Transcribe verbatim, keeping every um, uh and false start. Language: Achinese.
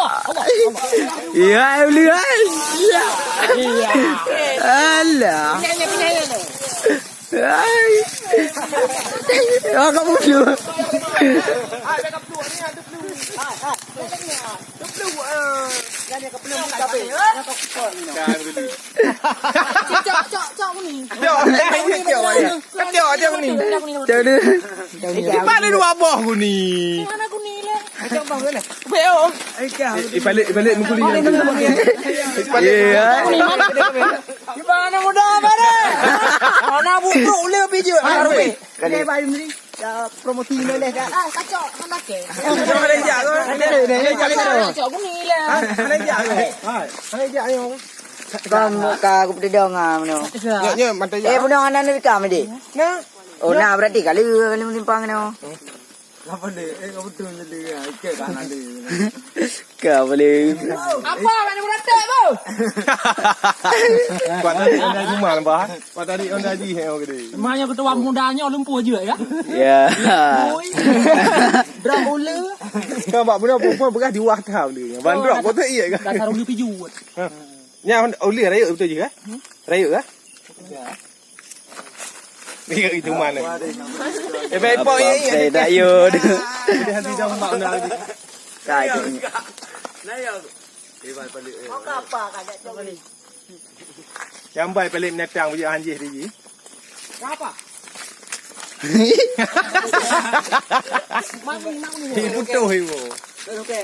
Allah, Allah, Allah. Ya, boleh, ai. Ya. Alah. Ai. Agak bodoh. Cok, cok, cok, ni. Cok, cok, cok, cok, cok, ni. Cok, ni. Di mana dua boh ni? Mana aku ni lah? Cok, bang, mana? Beo. Ibalik, ibalik mukuli. Ibalik. Iya. Di mana muda, mana? Mana butuh ulil biji? Mana rupi? Kali. Dia bayu ni. Ya, promosi ni leh dah. Ah, kacau, mana ke? Kacau, kacau, kacau. Kacau, aku ni lah. Kacau, kacau. Hai, kacau, kacau. Kong ka aku peudong ah mano. Nyo, nyo, mata Eh, ya. Pudong anak ni rekam di. Nah. Oh, nah berarti kali kali melimpang no. Apa deh? Eh, kamu tu jadi ya. Ike kan ada. Ka boleh. Apa nak meratak tu? Kuat tadi anda cuma bah. Kuat tadi anda ji he gede. Maya ketua mudanya lumpuh juga ya. Ya. Oi. Drop ule. Kau bak benda perempuan bekas di wah tau dia. Bandrok kau tu iya kan? Dasar ulu pijut. Nya ulih rayuk betul je kan? Rayuk kan? Iya. Iya itu mana? Eh baik pok ya. Saya tak yud. Dia hati dah mak dah. Kai tu. Nah ya. Ibai balik. Kau ke apa kagak cok ni? Jambai pelik menatang bujur hanjih di ji. Apa? Mak ni, mak ni. Ini putus ibu. Okey.